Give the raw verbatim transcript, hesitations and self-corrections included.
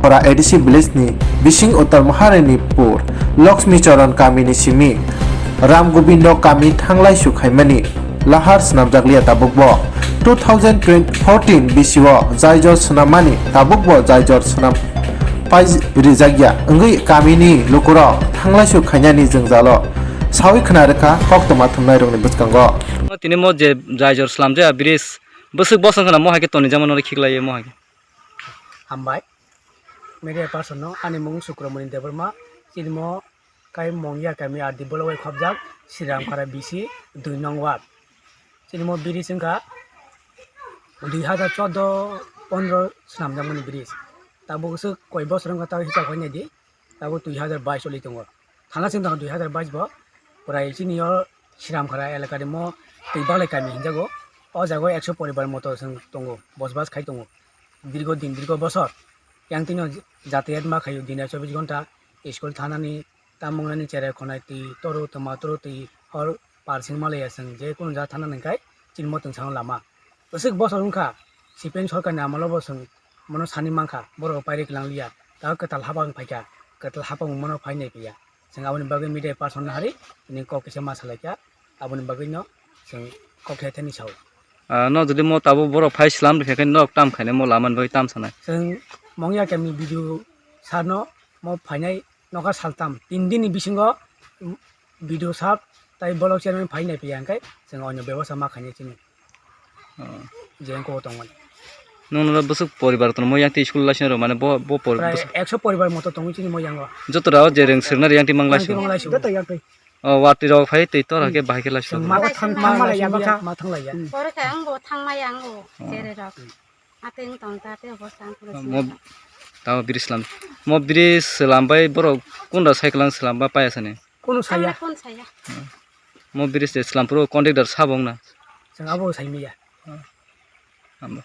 Ora A D C village ni bising Uttar Maharanipur Lakshmi Charan kami ni simi Ram Gobindo kami thanglai su khaimani lahar swnamjakliya tabukbo. Two thousand fourteen bisio jaijor swnammani tabukbo jaijor swnam pai rijakya wngwi kamini lukurok thanglai su khainani jwngjalo sawi khna rwkha koktwma thumnairokni bwskango. Tini mo je jaijor slamjaya bridge bwswk bosong khna mo hai khe tonijakmano khiklaiwi mo hai khe. Hambai. Media person no ani mung Sukramoni Debbarma, chini mo kai Mongya kami R D block bai khobjak Sriram Khara B C dui nong ward. Chini mo bridge wngkha dui hazar chordo pondro swnamjakmani bridge. Tabuk se koi bosor wngkha tabo hisab khai naidi. Tabuk dui hazar bais choli tongo. Thana chwng tong dui hazar bais bo prai chini o Sriram Khara elaka ni mo twi balai kami hinjago. O jaga o ekso poribar moto chwng tongo, bosbas khai tongo. Dirgo din, dirgo bosor. Yang tino jatayat ma khayo, dine chobbish ghonta school thanani, tamung nani cherai khonai twi, toru tma toru twi, hor parsing malaya chwng je kunu ja thana nangkai chini motong sano lama. Bwswk bosor wngkha, C P M sorkar ni amolo bo chwng mono sani mankha, borok pairi kwlang liya, ta kwtal hapang phaikha, kwtal hapang mono phai nai phiya. Chwng aboni bagwi media person no hari, ni kok kisa ma salaikha, aboni bagwi no chwng kok khe thani sao. Ah, no, jodi mo tabuk borok phai slam rikha khe nok tam khainai mo lama ni bagwi tam sanai. Chwng Mongya kami B D O sir no mo phainai nokha saltam, tin din ni bisingo, mm, B D O sir tai block chairman phai nai phiya hwnkhe chwng onyo bebosta ma khainai chini. Oh. Je wngkho tongmani. Nwng noro bwswk poribar tongmo yang tei school laising rok mane bo, bo por-, prai bwswk ekso poribar moto tongwi chini mo yango. Joto rao je reng sirna yang tei mang laising. Yang tei mang laising. Joto yang tei. Oh, watwi rok phai twi tor hake bahai khe laising. Ma thang, ma thang lai ya, ma thang lai ya. Pore khe ang bo thang ma yang bo, oh, chere rok. Ateng tong ta te bo sang pura. Mo, tamo bridge slam. Mo bridge slam bai borok kunda cycle ang slam ba paya sani. Kono saya. Kono saya. Mo bridge de slam puro contractor sabong na. Chwng abo sai miya. Amo.